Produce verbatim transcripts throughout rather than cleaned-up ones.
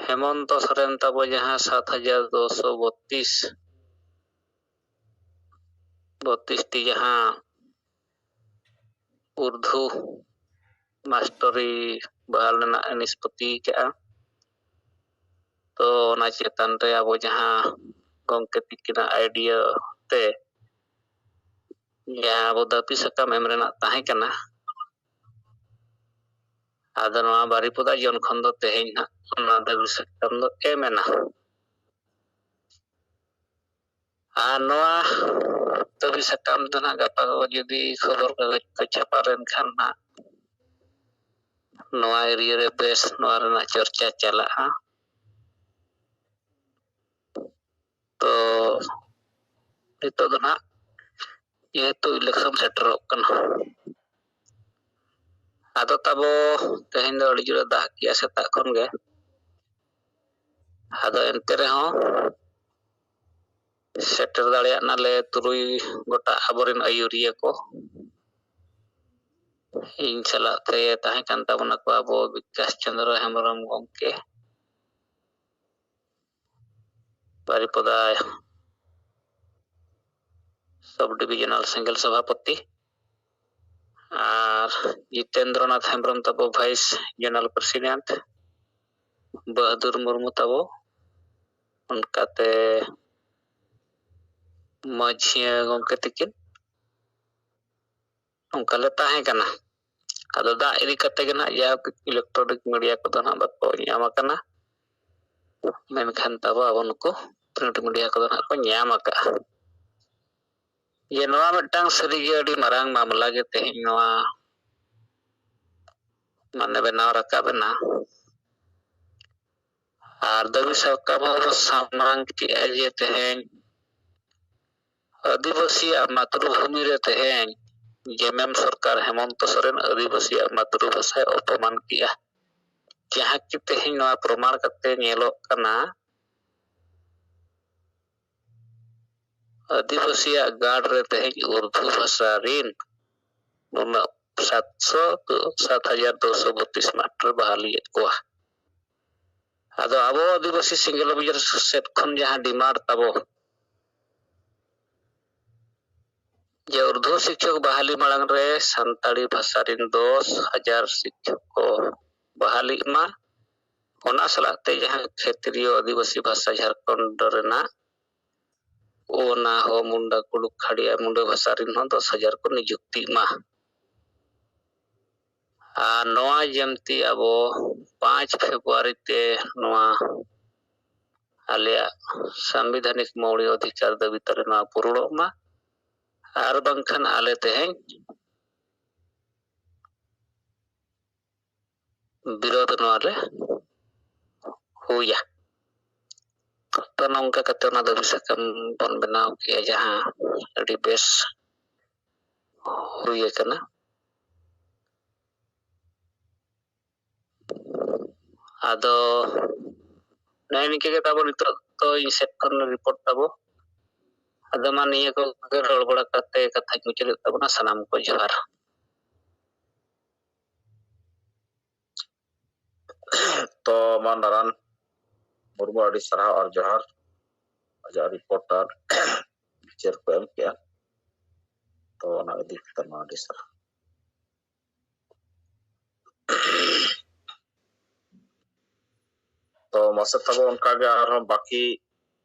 ᱦᱮᱢᱚᱱᱛᱚ ᱥᱚᱨᱮᱱ ᱛᱟᱵᱚ ᱡᱟᱦᱟᱸ ᱥᱟᱛ ᱦᱟᱡᱟᱨ ᱫᱩᱥᱚ ᱵᱚᱛᱤᱥ ᱵᱚᱛᱤᱥ ᱴᱤ ᱡᱟᱦᱟᱸ ᱩᱨᱫᱷᱩ ᱢᱟᱥᱴᱚᱨᱤ ᱵᱟᱦᱟᱞ ᱨᱮᱱᱟᱜ ᱮ ᱱᱤᱥᱯᱚᱛᱤ ᱠᱟᱜᱼᱟ᱾ ᱛᱚ ᱚᱱᱟ ᱪᱮᱛᱟᱱ ᱨᱮ ᱟᱵᱚ ᱡᱟᱦᱟᱸ ᱜᱚᱢᱠᱮ ᱛᱤᱠᱤᱱᱟᱜ ᱟᱭᱰᱤᱭᱟ ᱛᱮ ᱡᱟᱦᱟᱸ ᱟᱵᱚ ᱫᱟᱹᱵᱤ ᱥᱟᱠᱟᱢ ᱮᱢ ᱨᱮᱱᱟᱜ ᱛᱟᱦᱮᱸ ᱠᱟᱱᱟ, ᱟᱫᱚ ᱱᱚᱣᱟ ᱵᱟᱨᱤᱯᱚᱫᱟ ᱡᱚᱱ ᱠᱷᱚᱱ ᱫᱚ ᱛᱮᱦᱮᱧ ᱦᱟᱸᱜ ᱚᱱᱟ ᱫᱟᱹᱵᱤ ᱥᱟᱠᱟᱢ ᱫᱚ ᱮᱢ ᱮᱱᱟ᱾ ᱟᱨ ᱱᱚᱣᱟ ᱫᱟᱹᱵᱤ ᱥᱟᱠᱟᱢ ᱫᱚ ᱱᱟᱦᱟᱜ ᱜᱟᱯᱟ ᱠᱚ ᱡᱩᱫᱤ ᱠᱷᱚᱵᱚᱨ ᱠᱟᱜᱚᱡᱽ ᱠᱚ ᱪᱷᱟᱯᱟ ᱞᱮᱱᱠᱷᱟᱱ ᱱᱟᱦᱟᱜ ᱱᱚᱣᱟ ᱮᱨᱤᱭᱟ ᱨᱮ ᱵᱮᱥ ᱱᱚᱣᱟ ᱨᱮᱱᱟᱜ ᱪᱚᱨᱪᱟ ᱪᱟᱞᱟᱜᱼᱟ᱾ ᱛᱚ ᱱᱤᱛᱚᱜ ᱫᱚ ᱱᱟᱦᱟᱜ ᱡᱮᱦᱮᱛᱩ ᱤᱞᱮᱠᱥᱚᱱ ᱥᱮᱴᱮᱨᱚᱜ ᱠᱟᱱᱟ, ᱟᱫᱚ ᱛᱟᱵᱚ ᱛᱮᱦᱮᱧ ᱫᱚ ᱟᱹᱰᱤ ᱡᱳᱨᱮ ᱫᱟᱜ ᱠᱮᱜᱼᱟ ᱥᱮᱛᱟᱜ ᱠᱷᱚᱱ ᱜᱮ᱾ ᱟᱫᱚ ᱮᱱᱛᱮ ᱨᱮᱦᱚᱸ ᱥᱮᱴᱮᱨ ᱫᱟᱲᱮᱭᱟᱜ ᱱᱟᱞᱮ ᱛᱩᱨᱩᱭ ᱜᱚᱴᱟᱝ ᱟᱵᱚᱨᱮᱱ ᱟᱹᱭᱩᱨᱤᱭᱟᱹ ᱠᱚ᱾ ᱤᱧ ᱥᱟᱞᱟᱜ ᱛᱮ ᱛᱟᱦᱮᱸ ᱠᱟᱱ ᱛᱟᱵᱚᱱᱟ ᱠᱚ ᱟᱵᱚ ᱵᱤᱠᱟᱥ ᱪᱚᱸᱫᱽᱨᱚ ᱦᱮᱢᱵᱨᱚᱢ ᱜᱚᱢᱠᱮ, ᱵᱟᱨᱤᱯᱚᱫᱟ ᱥᱚᱵ ᱰᱤᱵᱤᱡᱚᱱᱟᱞ ᱥᱮᱸᱜᱮᱞ ᱥᱚᱵᱷᱟᱯᱚᱛᱤ, ᱟᱨ ᱡᱤᱛᱮᱱᱫᱨᱚᱱᱟᱛᱷ ᱦᱮᱢᱵᱨᱚᱢ ᱛᱟᱵᱚ ᱵᱷᱟᱭᱤᱥ ᱡᱚᱱᱟᱞ ᱯᱨᱮᱥᱤᱰᱮᱱᱴ, ᱵᱟᱦᱟᱫᱩᱨ ᱢᱩᱨᱢᱩ ᱛᱟᱵᱚ, ᱚᱱᱠᱟᱛᱮ ᱢᱟᱹᱡᱷᱤᱭᱟᱹ ᱜᱚᱢᱠᱮ ᱛᱤᱠᱤᱱ, ᱚᱱᱠᱟ ᱞᱮ ᱛᱟᱦᱮᱸ ᱠᱟᱱᱟ᱾ ᱟᱫᱚ ᱫᱟᱜ ᱤᱫᱤ ᱠᱟᱛᱮ ᱜᱮ ᱱᱟᱦᱟᱜ ᱡᱟᱭᱦᱳᱠ ᱤᱞᱮᱠᱴᱨᱚᱱᱤᱠ ᱢᱤᱰᱤᱭᱟ ᱠᱚᱫᱚ ᱱᱟᱦᱟᱜ ᱵᱟᱠᱚ ᱧᱟᱢ ᱟᱠᱟᱱᱟ, ᱢᱮᱱᱠᱷᱟᱱ ᱛᱟᱵᱚ ᱟᱵᱚ ᱱᱩᱠᱩ ᱯᱨᱤᱱᱴ ᱢᱤᱰᱤᱭᱟ ᱠᱚᱫᱚ ᱱᱟᱦᱟᱜ ᱠᱚ ᱧᱟᱢ ᱟᱠᱟᱜᱼᱟ᱾ ᱡᱮ ᱱᱚᱣᱟ ᱢᱤᱫᱴᱟᱝ ᱥᱟᱹᱨᱤᱜᱮ ᱟᱹᱰᱤ ᱢᱟᱨᱟᱝ ᱢᱟᱢᱞᱟ ᱜᱮ ᱛᱮᱦᱮᱧ ᱱᱚᱣᱟ ᱢᱟᱱᱮ ᱵᱮᱱᱟᱣ ᱨᱟᱠᱟᱵ ᱮᱱᱟ᱾ ᱟᱨ ᱫᱟᱹᱵᱤ ᱥᱟᱠᱟᱢ ᱦᱚᱸ ᱥᱟᱢᱟᱝ ᱠᱮᱜᱼᱟ ᱡᱮ ᱛᱮᱦᱮᱧ ᱟᱹᱫᱤᱵᱟᱹᱥᱤᱭᱟᱜ ᱢᱟᱛᱨᱩᱵᱷᱩᱢᱤ ᱨᱮ ᱛᱮᱦᱮᱧ ᱡᱮᱢᱮᱢ ᱥᱚᱨᱠᱟᱨ ᱦᱮᱢᱚᱱᱛᱚ ᱥᱚᱨᱮᱱ ᱟᱹᱫᱤᱵᱟᱹᱥᱤᱭᱟᱜ ᱢᱟᱛᱨᱩᱵᱷᱟᱥᱟᱭ ᱚᱯᱚᱢᱟᱱ ᱠᱮᱜᱼᱟ, ᱡᱟᱦᱟᱸ ᱠᱤ ᱛᱮᱦᱮᱧ ᱱᱚᱣᱟ ᱯᱨᱚᱢᱟᱬ ᱠᱟᱛᱮ ᱧᱮᱞᱚᱜ ᱠᱟᱱᱟ ᱟᱹᱫᱤᱵᱟᱹᱥᱤᱭᱟᱜ ᱜᱟᱲ ᱨᱮ ᱛᱮᱦᱮᱧ ᱩᱨᱫᱩ ᱵᱷᱟᱥᱟ ᱨᱤᱱ ᱱᱩᱱᱟᱹᱜ ᱥᱟᱛᱥᱚ ᱥᱟᱛ ᱦᱟᱡᱟᱨ ᱫᱩᱥᱚ ᱵᱚᱛᱤᱥ ᱢᱟᱥᱴᱟᱨ ᱵᱟᱦᱟᱞᱤᱭᱮᱫ ᱠᱚᱣᱟ᱾ ᱟᱫᱚ ᱟᱵᱚ ᱟᱹᱫᱤᱵᱟᱹᱥᱤ ᱥᱮᱸᱜᱮᱞ ᱚᱵᱷᱤᱡᱟᱱ ᱥᱮᱫ ᱠᱷᱚᱱ ᱡᱟᱦᱟᱸ ᱰᱤᱢᱟᱱᱰ ᱛᱟᱵᱚ, ᱡᱮ ᱩᱨᱫᱷᱩ ᱥᱤᱠᱠᱷᱚᱠ ᱵᱟᱦᱟᱞᱤ ᱢᱟᱲᱟᱝ ᱨᱮ ᱥᱟᱱᱛᱟᱲᱤ ᱵᱷᱟᱥᱟ ᱨᱮᱱ ᱫᱚᱥ ᱦᱟᱡᱟᱨ ᱥᱤᱠᱠᱷᱚᱠ ᱠᱚ ᱵᱟᱦᱟᱞᱤᱜ ᱢᱟ, ᱚᱱᱟ ᱥᱟᱞᱟᱜ ᱛᱮ ᱡᱟᱦᱟᱸ ᱠᱷᱮᱛᱨᱤᱭᱚ ᱟᱹᱫᱤᱵᱟᱹᱥᱤ ᱵᱷᱟᱥᱟ ᱡᱷᱟᱲᱠᱷᱚᱸᱰ ᱨᱮᱱᱟᱜ, ᱚᱱᱟ ᱦᱚᱸ ᱢᱩᱱᱰᱟ, ᱠᱩᱲᱩᱠ, ᱠᱷᱟᱲᱤᱭᱟ, ᱢᱩᱱᱰᱟ ᱵᱷᱟᱥᱟ ᱨᱮᱱ ᱦᱚᱸ ᱫᱚᱥ ᱦᱟᱡᱟᱨ ᱠᱚ ᱱᱤᱡᱩᱠᱛᱤᱜ ᱢᱟ᱾ ᱟᱨ ᱱᱚᱣᱟ ᱡᱮᱢᱛᱤ ᱟᱵᱚ ᱯᱟᱸᱪ ᱯᱷᱮᱵᱽᱨᱩᱣᱟᱨᱤ ᱛᱮ ᱱᱚᱣᱟ ᱟᱞᱮᱭᱟᱜ ᱥᱟᱝᱵᱤᱫᱷᱟᱱᱤᱠ ᱢᱳᱣᱲᱤ ᱚᱫᱷᱤᱠᱟᱨ ᱫᱟᱹᱵᱤ ᱛᱟᱞᱮ ᱱᱚᱣᱟ ᱯᱩᱨᱩᱱᱚᱜ ᱢᱟ, ᱟᱨ ᱵᱟᱝᱠᱷᱟᱱ ᱟᱞᱮ ᱛᱮᱦᱮᱧ ᱵᱤᱨᱳᱫᱷ ᱱᱚᱣᱟ ᱨᱮ ᱦᱩᱭᱟ᱾ ᱛᱚ, ᱱᱚᱝᱠᱟ ᱠᱟᱛᱮ ᱚᱱᱟ ᱫᱟᱹᱵᱤ ᱥᱟᱠᱟᱢ ᱵᱚᱱ ᱵᱮᱱᱟᱣ ᱠᱮᱜᱼᱟ, ᱡᱟᱦᱟᱸ ᱟᱹᱰᱤ ᱵᱮᱥ ᱦᱩᱭ ᱟᱠᱟᱱᱟ᱾ ᱟᱫᱚ ᱱᱮᱜᱼᱮ ᱱᱤᱝᱠᱟᱹ ᱜᱮ ᱛᱟᱵᱚ ᱱᱤᱛᱚᱜ ᱫᱚ ᱤᱧ ᱥᱮᱫ ᱠᱷᱚᱱ ᱨᱤᱯᱳᱨᱴ ᱛᱟᱵᱚ᱾ ᱟᱫᱚ ᱢᱟ ᱱᱤᱭᱟᱹ ᱠᱚᱜᱮ ᱨᱚᱲ ᱵᱟᱲᱟ ᱠᱟᱛᱮ ᱠᱟᱛᱷᱟᱧ ᱢᱩᱪᱟᱹᱫᱮᱫ ᱛᱟᱵᱚᱱᱟ᱾ ᱥᱟᱱᱟᱢ ᱠᱚ ᱡᱚᱦᱟᱨ᱾ ᱛᱚ ᱢᱟ ᱱᱟᱨᱟᱱ ᱢᱩᱨᱢᱩ, ᱟᱹᱰᱤ ᱥᱟᱨᱦᱟᱣ ᱟᱨ ᱡᱚᱦᱟᱨ, ᱟᱡᱟᱜ ᱨᱤᱯᱳᱨᱴ ᱟᱨ ᱵᱤᱪᱟᱹᱨ ᱠᱚ ᱮᱢ ᱠᱮᱜᱼᱟ᱾ ᱛᱚ ᱚᱱᱟ ᱤᱫᱤ ᱠᱟᱛᱮ ᱢᱟ ᱟᱹᱰᱤ ᱥᱟᱨᱦᱟᱣ᱾ ᱛᱚ ᱢᱟᱥᱮ ᱛᱟᱵᱚ ᱚᱱᱠᱟᱜᱮ ᱟᱨᱦᱚᱸ ᱵᱟᱹᱠᱤ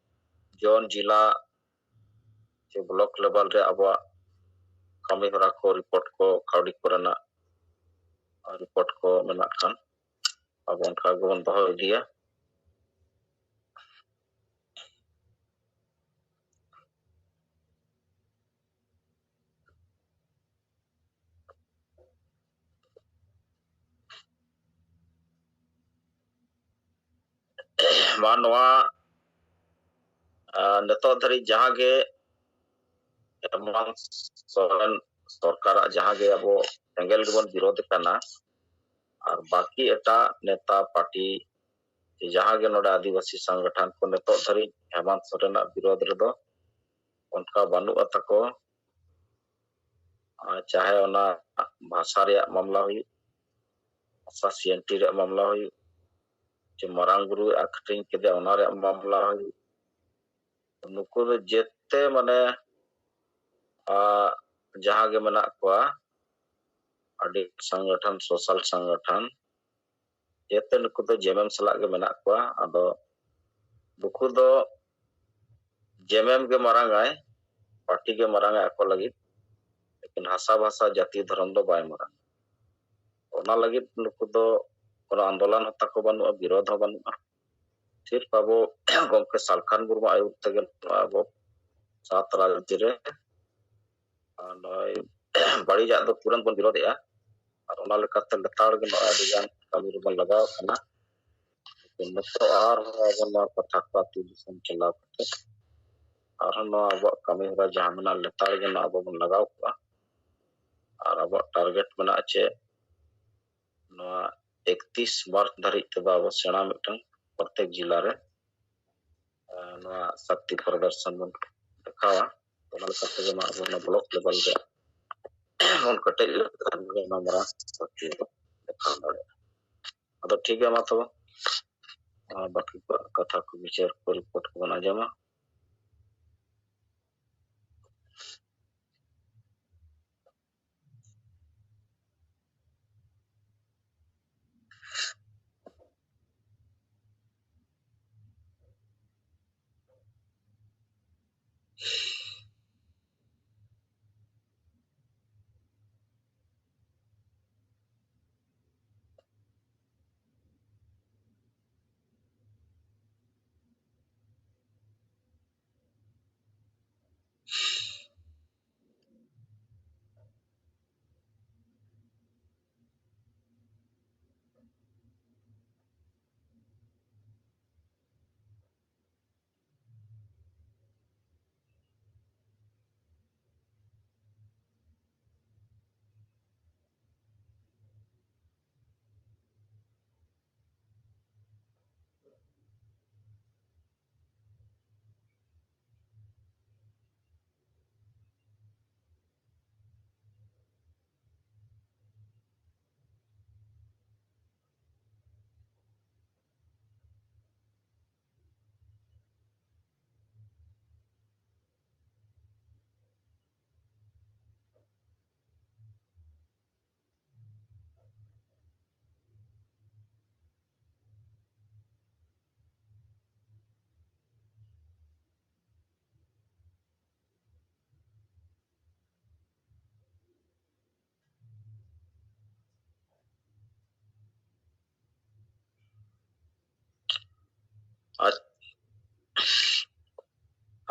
ᱡᱚᱱ ᱡᱤᱞᱟ ᱪᱮ ᱵᱞᱚᱠ ᱞᱮᱵᱮᱞ ᱨᱮ ᱟᱵᱚᱣᱟᱜ ᱠᱟᱹᱢᱤ ᱦᱚᱨᱟ ᱠᱚ, ᱨᱤᱯᱳᱨᱴ ᱠᱚ, ᱠᱟᱹᱣᱰᱤ ᱠᱚᱨᱮᱱᱟᱜ ᱨᱤᱯᱳᱨᱴ ᱠᱚ ᱢᱮᱱᱟᱜ ᱠᱷᱟᱱ ᱟᱵᱚ ᱚᱱᱠᱟ ᱜᱮᱵᱚᱱ ᱫᱚᱦᱚ ᱤᱫᱤᱭᱟ᱾ ᱢᱟ ᱱᱚᱣᱟ, ᱟᱨ ᱱᱤᱛᱚᱜ ᱫᱷᱟᱹᱨᱤᱡ ᱡᱟᱦᱟᱸ ᱜᱮ ᱦᱮᱢᱚᱱᱛ ᱥᱚᱨᱮᱱ ᱥᱚᱨᱠᱟᱨᱟᱜ ᱡᱟᱦᱟᱸ ᱜᱮ ᱟᱵᱚ ᱥᱮᱸᱜᱮᱞ ᱜᱮᱵᱚᱱ ᱵᱤᱨᱳᱫᱷ ᱠᱟᱱᱟ, ᱟᱨ ᱵᱟᱹᱠᱤ ᱮᱴᱟᱜ ᱱᱮᱛᱟ ᱯᱟᱨᱴᱤ ᱡᱟᱦᱟᱸ ᱜᱮ ᱱᱚᱰᱮ ᱟᱹᱫᱤᱵᱟᱹᱥᱤ ᱥᱚᱝᱜᱚᱴᱷᱚᱱ ᱠᱚ ᱱᱤᱛᱚᱜ ᱫᱷᱟᱹᱨᱤᱡ ᱦᱮᱢᱚᱱᱛ ᱥᱚᱨᱮᱱᱟᱜ ᱵᱤᱨᱳᱫᱷ ᱨᱮᱫᱚ ᱚᱱᱠᱟ ᱵᱟᱹᱱᱩᱜ ᱛᱟᱠᱚᱣᱟ᱾ ᱟᱨ ᱪᱟᱦᱮ ᱚᱱᱟ ᱵᱷᱟᱥᱟ ᱨᱮᱭᱟᱜ ᱢᱟᱢᱞᱟ ᱦᱩᱭᱩᱜ, ᱵᱷᱟᱥᱟ ᱥᱤ ᱮᱱ ᱴᱤ ᱨᱮᱭᱟᱜ ᱢᱟᱢᱞᱟ ᱦᱩᱭᱩᱜ, ᱡᱮ ᱢᱟᱨᱟᱝ ᱵᱩᱨᱩᱭ ᱟᱠᱷᱨᱤᱧ ᱠᱮᱫᱮᱭᱟ, ᱚᱱᱟ ᱨᱮᱭᱟᱜ ᱢᱟᱢᱞᱟ ᱦᱩᱭᱩᱜ᱾ ᱱᱩᱠᱩ ᱫᱚ ᱡᱮᱛᱮ ᱢᱟᱱᱮ, ᱟ, ᱡᱟᱦᱟᱸ ᱜᱮ ᱢᱮᱱᱟᱜ ᱠᱚᱣᱟ, ᱟᱹᱰᱤ ᱥᱚᱝᱜᱚᱴᱷᱚᱱ, ᱥᱳᱥᱟᱞ ᱥᱚᱝᱜᱚᱴᱷᱚᱱ, ᱡᱮᱛᱮ ᱱᱩᱠᱩ ᱫᱚ ᱡᱮᱢᱮᱢ ᱥᱟᱞᱟᱜ ᱜᱮ ᱢᱮᱱᱟᱜ ᱠᱚᱣᱟ᱾ ᱟᱫᱚ ᱱᱩᱠᱩ ᱫᱚ ᱡᱮᱢᱮᱢ ᱜᱮ ᱢᱟᱨᱟᱝ ᱟᱭ, ᱯᱟᱨᱴᱤ ᱜᱮ ᱢᱟᱨᱟᱝ ᱟᱭ ᱟᱠᱚ ᱞᱟᱹᱜᱤᱫ, ᱞᱮᱠᱤᱱ ᱦᱟᱥᱟ ᱵᱷᱟᱥᱟ, ᱡᱟᱹᱛᱤ, ᱫᱷᱚᱨᱚᱢ ᱫᱚ ᱵᱟᱭ ᱢᱟᱨᱟᱝ᱾ ᱚᱱᱟ ᱞᱟᱹᱜᱤᱫ ᱱᱩᱠᱩ ᱫᱚ ᱠᱳᱱᱳ ᱟᱱᱫᱳᱞᱚᱱ ᱦᱚᱸ ᱛᱟᱠᱚ ᱵᱟᱹᱱᱩᱜᱼᱟ, ᱵᱤᱨᱳᱫᱷ ᱦᱚᱸ ᱵᱟᱹᱱᱩᱜᱼᱟ᱾ ᱥᱤᱨᱯ ᱟᱵᱚ ᱜᱚᱢᱠᱮ ᱥᱟᱞᱠᱷᱟᱱ ᱢᱩᱨᱢᱩ ᱟᱹᱭᱩᱨ ᱛᱮᱜᱮ ᱱᱚᱣᱟ ᱟᱵᱚ ᱥᱟᱛ ᱨᱟᱡᱽ ᱨᱮ, ᱟᱨ ᱱᱚᱜᱼᱚᱭ ᱵᱟᱹᱲᱤᱡᱟᱜ ᱫᱚ ᱛᱩᱨᱟᱹᱱᱛ ᱵᱚᱱ ᱵᱤᱨᱳᱫᱷᱮᱜᱼᱟ, ᱟᱨ ᱚᱱᱟ ᱞᱮᱠᱟᱛᱮ ᱞᱮᱛᱟᱲ ᱜᱮ ᱱᱚᱜᱼᱚᱭ ᱟᱹᱰᱤ ᱜᱟᱱ ᱠᱟᱹᱢᱤ ᱨᱮᱵᱚᱱ ᱞᱟᱜᱟᱣ ᱠᱟᱱᱟ᱾ ᱱᱤᱛᱚᱜ ᱟᱨᱦᱚᱸ ᱟᱵᱚ ᱱᱚᱣᱟ ᱠᱟᱛᱷᱟ ᱠᱚ ᱟᱹᱛᱩ ᱫᱤᱥᱚᱢ ᱪᱟᱞᱟᱣ ᱠᱟᱛᱮ ᱟᱨᱦᱚᱸ ᱱᱚᱣᱟ ᱟᱵᱚᱣᱟᱜ ᱠᱟᱹᱢᱤ ᱦᱚᱨᱟ ᱡᱟᱦᱟᱸ ᱢᱮᱱᱟᱜᱼᱟ, ᱞᱮᱛᱟᱲ ᱜᱮ ᱱᱚᱣᱟ ᱟᱵᱚ ᱵᱚᱱ ᱞᱟᱜᱟᱣ ᱠᱚᱜᱼᱟ᱾ ᱟᱨ ᱟᱵᱚᱣᱟᱜ ᱴᱟᱨᱜᱮᱴ ᱢᱮᱱᱟᱜᱼᱟ ᱪᱮ, ᱱᱚᱣᱟ ᱮᱠᱛᱤᱥ ᱢᱟᱨᱪ ᱫᱷᱟᱹᱨᱤᱡ ᱛᱮᱫᱚ ᱟᱵᱚ ᱥᱮᱬᱟ ᱢᱤᱫᱴᱟᱝ ᱯᱨᱚᱛᱮᱠ ᱡᱤᱞᱟ ᱨᱮ, ᱟᱨ ᱱᱚᱣᱟ ᱥᱟᱠᱛᱤ ᱯᱨᱚᱫᱚᱨᱥᱚᱱ ᱵᱚᱱ ᱫᱮᱠᱷᱟᱣᱟ᱾ ᱚᱱᱟ ᱞᱮᱠᱟ ᱛᱮᱜᱮ ᱢᱟ ᱟᱵᱚ ᱱᱚᱣᱟ ᱵᱞᱚᱠ ᱞᱮᱵᱮᱞ ᱨᱮ ᱵᱚᱱ ᱠᱮᱴᱮᱡ ᱞᱮᱠᱷᱟᱱ ᱜᱮ ᱚᱱᱟ ᱢᱟᱨᱟᱝ ᱥᱟᱠᱛᱤ ᱵᱚᱱ ᱫᱮᱠᱷᱟᱣ ᱫᱟᱲᱮᱭᱟᱜᱼᱟ᱾ ᱟᱫᱚ ᱴᱷᱤᱠ ᱜᱮᱭᱟ, ᱢᱟ ᱛᱚᱵᱮ, ᱟᱨ ᱵᱟᱹᱠᱤ ᱠᱚᱣᱟᱜ ᱠᱟᱛᱷᱟ ᱠᱚ, ᱵᱤᱪᱟᱹᱨ ᱠᱚ, ᱨᱤᱯᱳᱨᱴ ᱠᱚᱵᱚᱱ ᱟᱸᱡᱚᱢᱟ᱾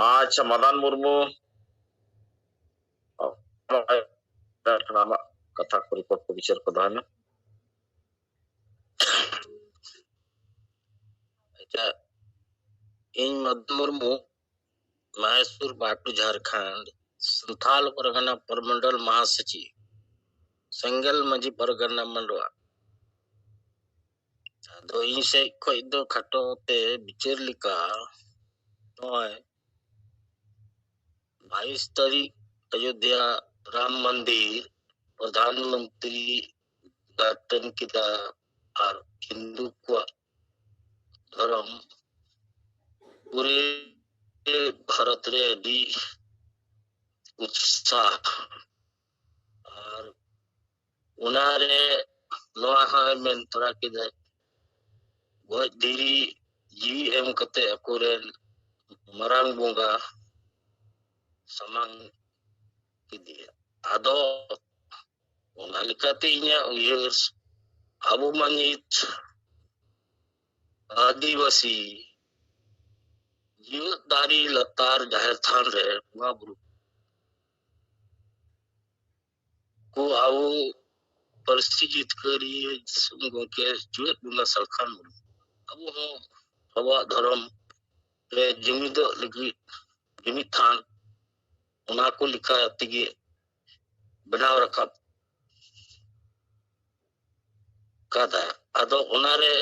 ᱟᱪᱪᱷᱟ, ᱢᱟᱫᱟᱱ ᱢᱩᱨᱢᱩ, ᱟᱢᱟᱜ ᱠᱟᱛᱷᱟ ᱠᱚ, ᱨᱤᱯᱳᱨᱴ ᱠᱚ, ᱵᱤᱪᱟᱹᱨ ᱠᱚ ᱫᱚᱦᱚᱭ ᱢᱮ᱾ ᱟᱪᱪᱷᱟ, ᱤᱧ ᱢᱟᱫᱟᱱ ᱢᱩᱨᱢᱩ, ᱢᱟᱦᱮᱥᱯᱩᱨ ᱵᱟᱴᱩ, ᱡᱷᱟᱨᱠᱷᱚᱸᱰ, ᱥᱟᱱᱛᱷᱟᱞ ᱯᱟᱨᱜᱟᱱᱟ ᱯᱨᱚᱢᱚᱱᱰᱚᱞ ᱢᱟᱦᱟᱥᱚᱪᱤᱵᱽ, ᱥᱮᱸᱜᱮᱞ ᱢᱟᱹᱡᱷᱤ ᱯᱟᱨᱜᱟᱱᱟ ᱢᱟᱱᱰᱣᱟ᱾ ᱟᱫᱚ ᱤᱧ ᱥᱮᱫ ᱠᱷᱚᱡ ᱫᱚ ᱠᱷᱟᱴᱚ ᱛᱮ ᱵᱤᱪᱟᱹᱨ ᱞᱮᱠᱟ, ᱱᱚᱜᱼᱚᱭ ᱵᱟᱭᱤᱥ ᱛᱟᱹᱨᱤᱠᱷ ᱚᱭᱳᱫᱷᱭᱟ ᱨᱟᱢ ᱢᱚᱱᱫᱤᱨ ᱯᱨᱚᱫᱷᱟᱱ ᱢᱚᱱᱛᱨᱤ ᱩᱫᱽᱜᱷᱟᱴᱚᱱ ᱠᱮᱫᱟ ᱟᱨ ᱦᱤᱱᱫᱩ ᱠᱚᱣᱟᱜ ᱫᱷᱚᱨᱚᱢ ᱯᱩᱨᱟᱹ ᱵᱷᱟᱨᱚᱛ ᱨᱮ ᱟᱹᱰᱤ ᱩᱛᱥᱟᱦ᱾ ᱟᱨ ᱚᱱᱟᱨᱮ ᱱᱚᱣᱟ ᱦᱚᱸᱭ ᱢᱮᱱ ᱛᱚᱨᱟ ᱠᱮᱫᱟ, ᱜᱚᱡ ᱫᱷᱤᱨᱤ ᱡᱤᱣᱤ ᱮᱢ ᱠᱟᱛᱮ ᱟᱠᱚᱨᱮᱱ ᱢᱟᱨᱟᱝ ᱵᱚᱸᱜᱟ ᱥᱟᱢᱟᱝ ᱠᱮᱫᱮᱭᱟ᱾ ᱟᱫᱚ ᱚᱱᱟ ᱞᱮᱠᱟᱛᱮ ᱤᱧᱟᱹᱜ ᱩᱭᱦᱟᱹᱨ, ᱟᱵᱚ ᱢᱟ ᱱᱤᱛ ᱟᱹᱫᱤᱵᱟᱹᱥᱤ ᱡᱮᱣᱮᱫ ᱫᱟᱨᱮ ᱞᱟᱛᱟᱨ ᱡᱟᱦᱮᱨ ᱛᱷᱟᱱ ᱨᱮ ᱵᱚᱸᱜᱟ ᱵᱩᱨᱩ ᱠᱚ, ᱟᱵᱚ ᱯᱟᱹᱨᱥᱤ ᱡᱤᱛᱠᱟᱹᱨᱤᱭᱟᱹ ᱫᱤᱥᱚᱢ ᱜᱚᱢᱠᱮ ᱡᱮᱣᱮᱫ ᱵᱚᱸᱜᱟ ᱥᱟᱞᱠᱷᱟᱱ ᱢᱩᱨᱢᱩ, ᱟᱵᱚ ᱦᱚᱸ ᱟᱵᱚᱣᱟᱜ ᱫᱷᱚᱨᱚᱢ ᱨᱮ ᱡᱩᱢᱤᱫᱚᱜ ᱞᱟᱹᱜᱤᱫ ᱡᱩᱢᱤᱫ ᱛᱷᱟᱱ, ᱚᱱᱟ ᱠᱚ ᱞᱮᱠᱟ ᱛᱮᱜᱮ ᱵᱮᱱᱟᱣ ᱨᱟᱠᱟᱵ ᱠᱟᱫᱟ᱾ ᱟᱫᱚ ᱚᱱᱟᱨᱮ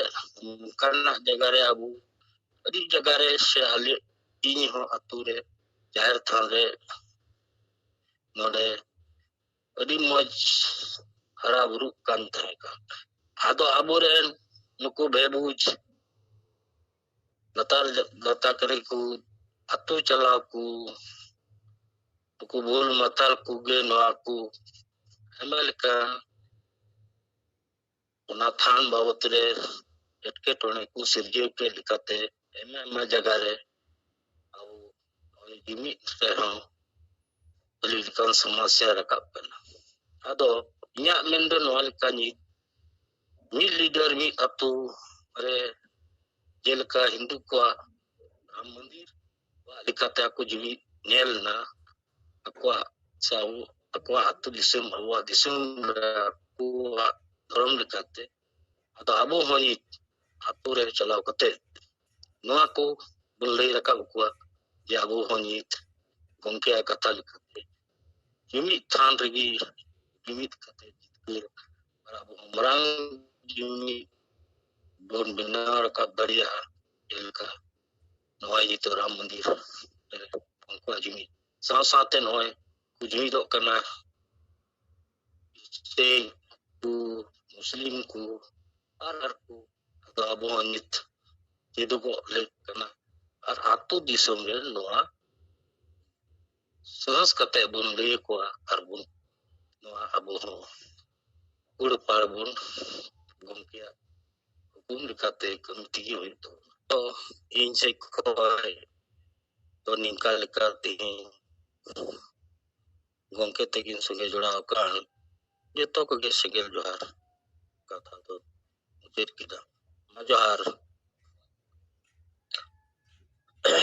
ᱚᱱᱠᱟᱱᱟᱜ ᱡᱟᱭᱜᱟ ᱨᱮ ᱟᱵᱚ ᱟᱹᱰᱤ ᱡᱟᱭᱜᱟ ᱨᱮ ᱥᱮ ᱟᱞᱮ, ᱤᱧ ᱦᱚᱸ ᱟᱛᱳ ᱨᱮ ᱡᱟᱦᱮᱨ ᱛᱷᱟᱱ ᱨᱮ ᱱᱚᱰᱮ ᱟᱹᱰᱤ ᱢᱚᱡᱽ ᱦᱟᱨᱟ ᱵᱩᱨᱩᱜ ᱠᱟᱱ ᱛᱟᱦᱮᱸ ᱠᱟᱱ᱾ ᱟᱫᱚ ᱟᱵᱚᱨᱮᱱ ᱱᱩᱠᱩ ᱵᱮᱵᱩᱡᱽ ᱞᱟᱛᱟᱨ ᱜᱟᱛᱟᱠ ᱨᱮᱠᱚ ᱟᱛᱳ ᱪᱟᱞᱟᱣ ᱠᱚ, ᱱᱩᱠᱩ ᱵᱩᱞ ᱢᱟᱛᱟᱞ ᱠᱚᱜᱮ ᱱᱚᱣᱟ ᱠᱚ ᱟᱭᱢᱟ ᱞᱮᱠᱟᱱ ᱚᱱᱟ ᱛᱷᱟᱱ ᱵᱟᱵᱚᱛ ᱨᱮ ᱮᱴᱠᱮᱴᱚᱬᱮ ᱠᱚ ᱥᱤᱨᱡᱟᱹᱣ ᱠᱮᱫ ᱞᱮᱠᱟᱛᱮ ᱟᱭᱢᱟ ᱟᱭᱢᱟ ᱡᱟᱭᱜᱟ ᱨᱮ ᱟᱵᱚ ᱱᱚᱜᱼᱚᱭ ᱡᱩᱢᱤᱫ ᱨᱮᱦᱚᱸ ᱟᱹᱰᱤ ᱞᱮᱠᱟᱱ ᱥᱚᱢᱚᱥᱥᱟ ᱨᱟᱠᱟᱵ ᱠᱟᱱᱟ᱾ ᱟᱫᱚ ᱤᱧᱟᱹᱜ ᱢᱮᱱ ᱫᱚ ᱱᱚᱣᱟ ᱞᱮᱠᱟ, ᱢᱤᱫ, ᱢᱤᱫ ᱞᱤᱰᱟᱨ, ᱢᱤᱫ ᱟᱛᱳ ᱨᱮ ᱡᱮᱞᱮᱠᱟ ᱦᱤᱱᱫᱩ ᱠᱚᱣᱟᱜ ᱨᱟᱢ ᱢᱚᱱᱫᱤᱨ, ᱟᱠᱚᱣᱟᱜ ᱞᱮᱠᱟᱛᱮ ᱟᱠᱚ ᱡᱩᱢᱤᱫ ᱧᱮᱞ ᱮᱱᱟ, ᱟᱠᱚᱣᱟᱜ ᱥᱮ ᱟᱵᱚ, ᱟᱠᱚᱣᱟᱜ ᱟᱹᱛᱩ ᱫᱤᱥᱚᱢ, ᱟᱵᱚᱣᱟᱜ ᱫᱤᱥᱚᱢ ᱨᱮ ᱟᱠᱚᱣᱟᱜ ᱫᱷᱚᱨᱚᱢ ᱞᱮᱠᱟᱛᱮ᱾ ᱟᱫᱚ ᱟᱵᱚ ᱦᱚᱸ ᱱᱤᱛ ᱟᱛᱳ ᱨᱮ ᱪᱟᱞᱟᱣ ᱠᱟᱛᱮ ᱱᱚᱣᱟ ᱠᱚ ᱵᱚᱱ ᱞᱟᱹᱭ ᱨᱟᱠᱟᱵ ᱟᱠᱚᱣᱟ ᱡᱮ ᱟᱵᱚ ᱦᱚᱸ ᱱᱤᱛ ᱜᱚᱢᱠᱮᱭᱟᱜ ᱠᱟᱛᱷᱟ ᱞᱮᱠᱟᱛᱮ ᱡᱩᱢᱤᱫ ᱛᱷᱟᱱ ᱨᱮᱜᱮ ᱡᱩᱢᱤᱫ ᱠᱟᱛᱮ ᱡᱤᱛᱠᱟᱹᱨ ᱟᱨ ᱟᱵᱚ ᱦᱚᱸ ᱢᱟᱨᱟᱝ ᱡᱩᱢᱤᱫ ᱵᱚᱱ ᱵᱮᱱᱟᱣ ᱨᱟᱠᱟᱵ ᱫᱟᱲᱮᱭᱟᱜᱼᱟ᱾ ᱡᱮᱞᱮᱠᱟ ᱱᱚᱜᱼᱚᱭ ᱱᱤᱛᱚᱜ ᱨᱟᱢ ᱢᱚᱱᱫᱤᱨ ᱨᱮ ᱩᱱᱠᱩᱣᱟᱜ ᱡᱩᱢᱤᱫ ᱥᱟᱶ ᱥᱟᱶᱛᱮ ᱱᱚᱜᱼᱚᱭ ᱠᱚ ᱡᱩᱢᱤᱫᱚᱜ ᱠᱟᱱᱟ ᱥᱮ ᱠᱚ ᱢᱩᱥᱞᱤᱢ ᱠᱚ ᱟᱨ ᱟᱨ ᱠᱚ᱾ ᱟᱫᱚ ᱟᱵᱚ ᱦᱚᱸ ᱱᱤᱛ ᱪᱮᱫᱚᱜᱚᱜ ᱞᱮᱠ ᱠᱟᱱᱟ ᱟᱨ ᱟᱛᱳ ᱫᱤᱥᱚᱢ ᱨᱮ ᱱᱚᱣᱟ ᱥᱟᱦᱚᱥ ᱠᱟᱛᱮ ᱵᱚᱱ ᱞᱟᱹᱭ ᱟᱠᱚᱣᱟ ᱟᱨ ᱵᱚᱱ ᱱᱚᱣᱟ ᱟᱵᱚ ᱦᱚᱸ ᱠᱩᱲᱟᱹᱯᱟᱲ ᱵᱚᱱ ᱜᱚᱢᱠᱮᱭᱟᱜ ᱦᱩᱠᱩᱢ ᱞᱮᱠᱟᱛᱮ ᱠᱟᱹᱢᱤ ᱛᱮᱜᱮ ᱦᱩᱭᱩᱜ ᱛᱟᱵᱚᱱᱟ᱾ ᱛᱚ ᱤᱧ ᱥᱮᱫ ᱠᱷᱚᱱ ᱫᱚ ᱱᱤᱝᱠᱟ ᱞᱮᱠᱟ ᱛᱮᱦᱮᱧ ᱜᱚᱢᱠᱮ ᱛᱟᱹᱠᱤᱱ ᱥᱚᱸᱜᱮ ᱡᱚᱲᱟᱣ ᱟᱠᱟᱱ ᱡᱚᱛᱚ ᱠᱚᱜᱮ ᱥᱮᱸᱜᱮᱞ ᱡᱚᱦᱟᱨ ᱠᱟᱛᱷᱟ ᱫᱚ ᱢᱩᱪᱟᱹᱫ ᱠᱮᱫᱟ᱾ ᱢᱟ ᱡᱚᱦᱟᱨ᱾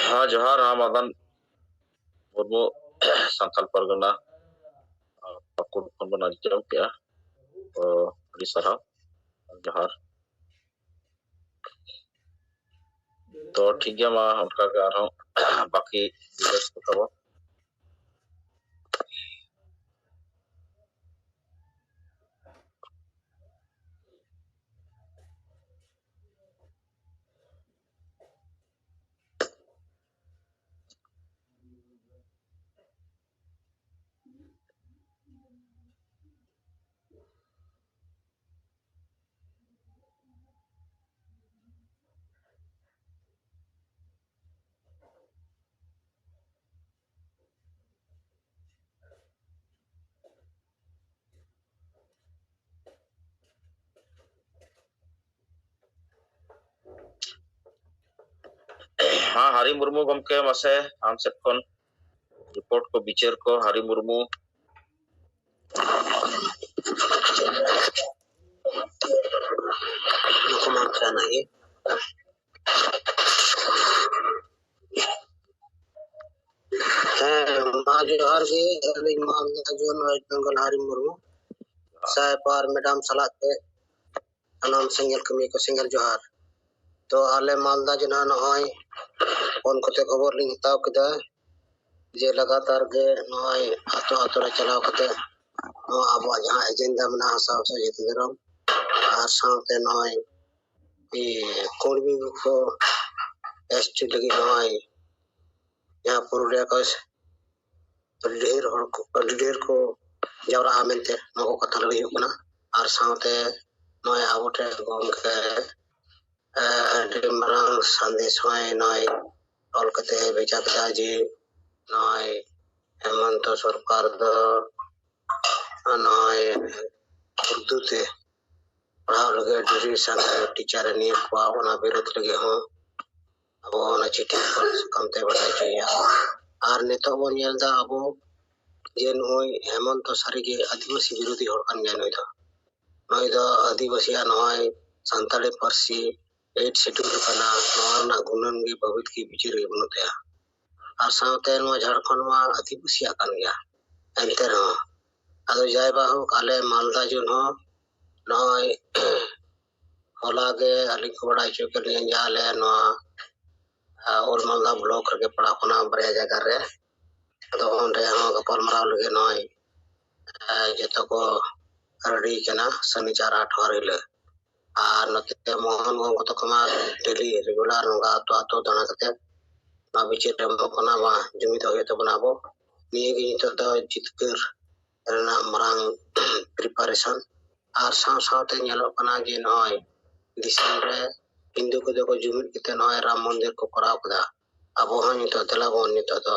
ᱦᱮᱸ, ᱡᱚᱦᱟᱨ᱾ ᱟᱢ ᱟᱫᱟᱱ ᱢᱩᱨᱢᱩ, ᱥᱟᱱᱛᱟᱲ ᱯᱟᱨᱜᱟᱱᱟ, ᱯᱟᱹᱠᱩᱲ ᱠᱷᱚᱱ ᱵᱚᱱ ᱟᱸᱡᱚᱢ ᱠᱮᱜᱼᱟ᱾ ᱛᱚ, ᱟᱹᱰᱤ ᱥᱟᱨᱦᱟᱣ᱾ ᱡᱚᱦᱟᱨ᱾ ᱛᱚ, ᱴᱷᱤᱠ ᱜᱮᱭᱟ, ᱢᱟ ᱚᱱᱠᱟ ᱜᱮ ᱟᱨᱦᱚᱸ ᱵᱟᱹᱠᱤ details ᱠᱚ ᱛᱟᱵᱚᱱ᱾ ᱦᱮᱸ, ᱦᱟᱨᱤ ᱢᱩᱨᱢᱩ ᱜᱚᱢᱠᱮ, ᱢᱟᱥᱮ ᱟᱢ ᱥᱮᱫ ᱠᱷᱚᱱ report ᱠᱚ, ᱵᱤᱪᱟᱹᱨ ᱠᱚ, ᱦᱟᱨᱤ ᱢᱩᱨᱢᱩ᱾ ᱱᱩᱠᱩ ᱢᱟ ᱚᱱᱠᱟᱱᱟᱜ ᱜᱮ᱾ ᱦᱮᱸ, ᱢᱟ ᱡᱚᱦᱟᱨ ᱜᱮ᱾ ᱟᱹᱞᱤᱧ ᱢᱟᱞᱫᱟ ᱡᱩᱣᱟᱹᱱ ᱨᱟᱡᱽ ᱵᱮᱝᱜᱚᱞ ᱦᱟᱨᱤ ᱢᱩᱨᱢᱩ, ᱥᱟᱭ ᱯᱟᱣᱟᱨ ᱢᱮᱰᱟᱢ ᱥᱟᱞᱟᱜ ᱛᱮ ᱥᱟᱱᱟᱢ ᱥᱮᱸᱜᱮᱞ ᱠᱟᱹᱢᱤᱭᱟᱹ ᱠᱚ ᱥᱮᱸᱜᱮᱞ ᱡᱚᱦᱟᱨ᱾ ᱛᱚ ᱟᱞᱮ ᱢᱟᱞᱫᱟ ᱡᱮ ᱱᱟᱦᱟᱜ ᱱᱚᱜᱼᱚᱭ ᱯᱷᱳᱱ ᱠᱚᱛᱮ ᱠᱷᱚᱵᱚᱨ ᱞᱤᱧ ᱦᱟᱛᱟᱣ ᱠᱮᱫᱟ ᱡᱮ ᱞᱟᱜᱟᱛᱟᱨ ᱜᱮ ᱱᱚᱜᱼᱚᱭ ᱟᱛᱳ ᱟᱛᱳ ᱨᱮ ᱪᱟᱞᱟᱣ ᱠᱟᱛᱮ ᱱᱚᱣᱟ ᱟᱵᱚᱣᱟᱜ ᱡᱟᱦᱟᱸ ᱮᱡᱮᱱᱰᱟ ᱢᱮᱱᱟᱜᱼᱟ, ᱦᱟᱥᱟ ᱦᱟᱥᱟ ᱡᱟᱹᱛᱤ ᱫᱷᱚᱨᱚᱢ, ᱟᱨ ᱥᱟᱶᱛᱮ ᱱᱚᱜᱼᱚᱭ ᱠᱩᱲᱢᱤ ᱠᱚ ᱮᱥ ᱴᱤ ᱞᱟᱹᱜᱤᱫ ᱱᱚᱜᱼᱚᱭ ᱡᱟᱦᱟᱸ ᱯᱩᱨᱩᱞᱤᱭᱟᱹ ᱠᱚ ᱟᱹᱰᱤ ᱰᱷᱮᱨ ᱦᱚᱲ ᱠᱚ, ᱟᱹᱰᱤ ᱰᱷᱮᱨ ᱠᱚ ᱡᱟᱣᱨᱟᱜᱼᱟ ᱢᱮᱱᱛᱮ ᱱᱚᱣᱟ ᱠᱚ ᱠᱟᱛᱷᱟ ᱞᱟᱹᱭ ᱦᱩᱭᱩᱜ ᱠᱟᱱᱟ᱾ ᱟᱨ ᱥᱟᱶᱛᱮ ᱱᱚᱜᱼᱚᱭ ᱟᱵᱚ ᱴᱷᱮᱱ ᱜᱚᱢᱠᱮ, ᱮ, ᱟᱹᱰᱤ ᱢᱟᱨᱟᱝ ᱥᱟᱸᱫᱮᱥ ᱦᱚᱸᱭ ᱱᱚᱜᱼᱚᱭ ᱚᱞ ᱠᱟᱛᱮ ᱮ ᱵᱷᱮᱡᱟ ᱠᱮᱫᱟ ᱡᱮ ᱱᱚᱜᱼᱚᱭ ᱦᱮᱢᱚᱱᱛᱚ ᱥᱚᱨᱠᱟᱨ ᱫᱚ ᱱᱚᱜᱼᱚᱭ ᱩᱨᱫᱩ ᱛᱮ ᱯᱟᱲᱦᱟᱣ ᱞᱟᱹᱜᱤᱫ ᱟᱹᱰᱤ ᱰᱷᱮᱨ ᱥᱟᱱᱛᱟᱲ ᱴᱤᱪᱟᱨ ᱮ ᱱᱤᱭᱳᱜ ᱠᱚᱣᱟ, ᱚᱱᱟ ᱵᱤᱨᱩᱫᱷ ᱞᱟᱹᱜᱤᱫ ᱦᱚᱸ ᱟᱵᱚ ᱚᱱᱟ ᱪᱤᱴᱷᱤ ᱥᱟᱠᱟᱢ ᱛᱮ ᱵᱟᱰᱟᱭ ᱦᱚᱪᱚᱭᱮᱭᱟ᱾ ᱟᱨ ᱱᱤᱛᱚᱜ ᱵᱚᱱ ᱧᱮᱞ ᱮᱫᱟ ᱟᱵᱚ ᱡᱮ ᱱᱩᱭ ᱦᱮᱢᱚᱱᱛᱚ ᱥᱟᱹᱨᱤᱜᱮ ᱟᱹᱫᱤᱵᱟᱹᱥᱤ ᱵᱤᱨᱳᱫᱷᱤ ᱦᱚᱲ ᱠᱟᱱ ᱜᱮᱭᱟᱭ᱾ ᱱᱩᱭ ᱫᱚ, ᱱᱩᱭ ᱫᱚ ᱟᱹᱫᱤᱵᱟᱹᱥᱤᱭᱟᱜ ᱱᱚᱜᱼᱚᱭ ᱥᱟᱱᱛᱟᱲᱤ ᱯᱟᱹᱨᱥᱤ ᱮᱭᱤᱴ ᱥᱤᱰᱩᱞ ᱠᱟᱱᱟ, ᱱᱚᱣᱟ ᱨᱮᱱᱟᱜ ᱜᱩᱱᱟᱹᱱ ᱜᱮ ᱵᱟᱹᱵᱤᱛ ᱜᱮ ᱵᱤᱪᱟᱹᱨ ᱜᱮ ᱵᱟᱹᱱᱩᱜ ᱛᱟᱭᱟ᱾ ᱟᱨ ᱥᱟᱶᱛᱮ ᱱᱚᱣᱟ ᱡᱷᱟᱲᱠᱷᱚᱸᱰ ᱢᱟ ᱟᱹᱫᱤᱵᱟᱹᱥᱤᱭᱟᱜ ᱠᱟᱱ ᱜᱮᱭᱟ, ᱮᱱᱛᱮ ᱨᱮᱦᱚᱸ ᱟᱫᱚ ᱡᱟᱭ ᱵᱟ ᱦᱳᱠ, ᱟᱞᱮ ᱢᱟᱞᱫᱟ ᱡᱳᱱ ᱦᱚᱸ ᱱᱚᱜᱼᱚᱭ ᱦᱚᱞᱟ ᱜᱮ ᱟᱹᱞᱤᱧ ᱠᱚ ᱵᱟᱲᱟᱭ ᱦᱚᱪᱚ ᱠᱮᱫ ᱞᱤᱧᱟ ᱡᱮ ᱟᱞᱮ ᱱᱚᱣᱟ, ᱟ, ᱳᱞᱰ ᱢᱟᱞᱫᱟ ᱵᱞᱚᱠ ᱨᱮᱜᱮ ᱯᱟᱲᱟᱣ ᱠᱟᱱᱟ ᱵᱟᱨᱭᱟ ᱡᱟᱭᱜᱟ ᱨᱮ᱾ ᱟᱫᱚ ᱚᱸᱰᱮ ᱦᱚᱸ ᱜᱟᱯᱟᱞ ᱢᱟᱨᱟᱣ ᱞᱟᱹᱜᱤᱫ ᱱᱚᱜᱼᱚᱭ, ᱟ, ᱡᱚᱛᱚ ᱠᱚ ᱨᱮᱰᱤ ᱠᱟᱱᱟ ᱥᱟᱱᱤᱪᱟᱨ ᱟᱴᱷᱣᱟᱨ ᱦᱤᱞᱳᱜ᱾ ᱟᱨ ᱱᱚᱛᱮ ᱢᱳᱦᱚᱱ ᱜᱚᱝ ᱠᱚ ᱛᱟᱠᱚ ᱢᱟ ᱰᱮᱞᱤ ᱨᱮᱜᱩᱞᱟᱨ ᱱᱚᱝᱠᱟ ᱟᱛᱳ ᱟᱛᱳ ᱫᱟᱬᱟ ᱠᱟᱛᱮ ᱱᱚᱣᱟ ᱵᱤᱪᱟᱹᱨ ᱮᱢᱚᱜ ᱠᱟᱱᱟ, ᱵᱟᱝ ᱡᱩᱢᱤᱫ ᱦᱩᱭᱩᱜ ᱛᱟᱵᱚᱱᱟ ᱟᱵᱚ᱾ ᱱᱤᱭᱟᱹ ᱜᱮ ᱱᱤᱛᱚᱜ ᱫᱚ ᱡᱤᱛᱠᱟᱹᱨ ᱨᱮᱱᱟᱜ ᱢᱟᱨᱟᱝ ᱯᱨᱤᱯᱟᱨᱮᱥᱚᱱ᱾ ᱟᱨ ᱥᱟᱶ ᱥᱟᱶᱛᱮ ᱧᱮᱞᱚᱜ ᱠᱟᱱᱟ ᱡᱮ ᱱᱚᱜᱼᱚᱭ ᱫᱤᱥᱚᱢ ᱨᱮ ᱦᱤᱱᱫᱩ ᱠᱚᱫᱚ ᱠᱚ ᱡᱩᱢᱤᱫ ᱠᱟᱛᱮ ᱱᱚᱜᱼᱚᱭ ᱨᱟᱢ ᱢᱚᱱᱫᱤᱨ ᱠᱚ ᱠᱚᱨᱟᱣ ᱠᱮᱫᱟ᱾ ᱟᱵᱚ ᱦᱚᱸ ᱱᱤᱛᱚᱜ ᱫᱮᱞᱟ ᱵᱚᱱ ᱱᱤᱛᱚᱜ ᱫᱚ